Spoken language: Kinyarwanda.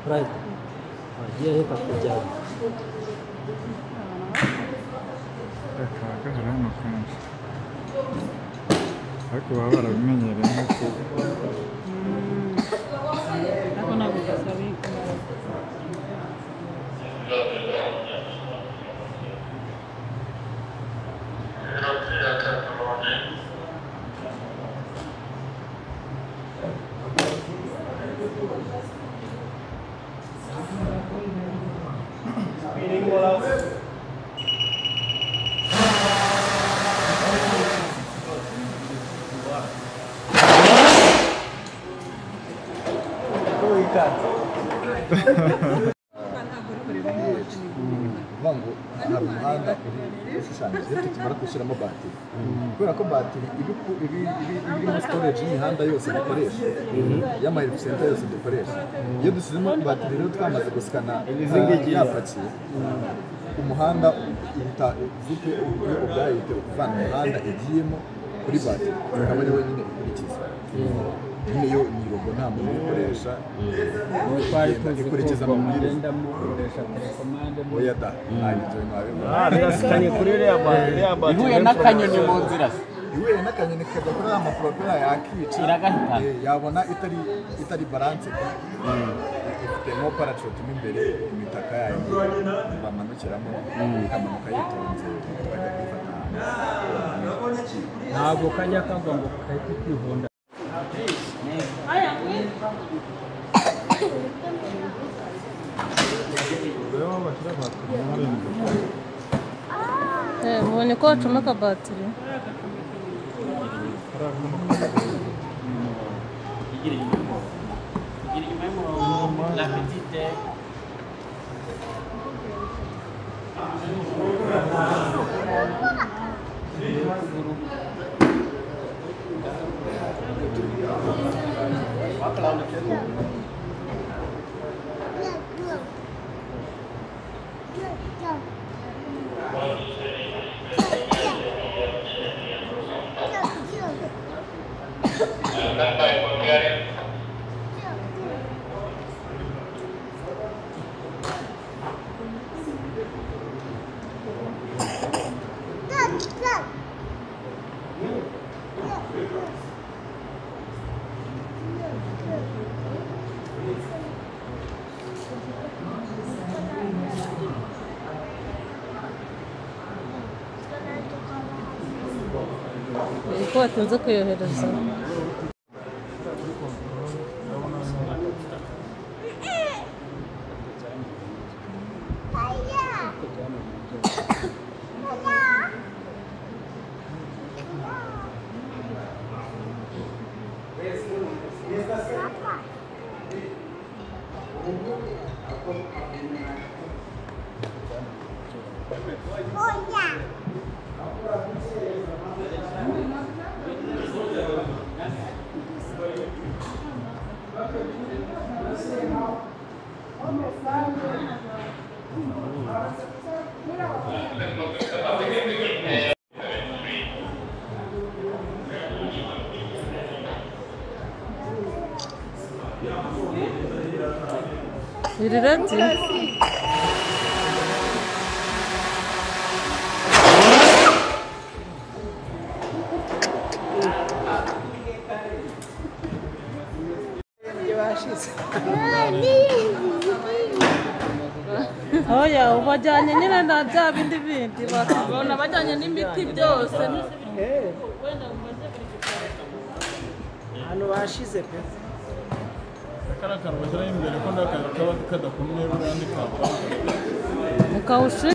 Right. Wagiye reka kujyana. Kaba gahari hano kenshi ariko baba barabimenyereye nk'uko Ariko ntabwo gasaba Kuvuga ngo hari umuhanda uri ushushanyije iyo tukimara gushyiramo batiri kubera ko batiri irimo storage y'imihanda yose dukoresha y'ama health center yose dukoresha iyo dushyizemo batiri rero twamaze gusikana yapakiye umuhanda ihita zipe yo ubwayo ihita uvana umuhanda igiyemo kuri batiri ikaba ari wenyine ikurikiza nyine yo ni robo nta muntu uyikoresha twari tuzi ko ikurikiza amabwiriza mugenda mukoresha telekomande oya da ntabwo ibyo bintu wabibona Birasikanye kuri iriya batiri Ihuye n'akanyoni mu nzira se. ihuye n'akanyoni kajya kuri ya maporopera yakica Iragahitana. Yabona itari balance ifitemo parachute mo imbere imitaka yayo bamanukiramo ikamanuka yitonze tukajya kuyifata ahantu. Ntabwo kajya kagwa ngo kahite kwihonda. rero bashyira batiri muri imbere Mubonye ko bacomeka batiri. Igira inyuma y'umurongo. Igira inyuma y'umurongo. La petite. Ko batinze kuyohereza. Iri ready? Oya, ubajyanye nyine na bya bindi bindi bakabona bajyanye n'imiti byose. Wenda mumaze buri gikorwa. Hano bashize pe. Kariya kantu bashyiraho imbere ko ndakazi kaba kadakomeye buriya ni kapfa. Mukawushi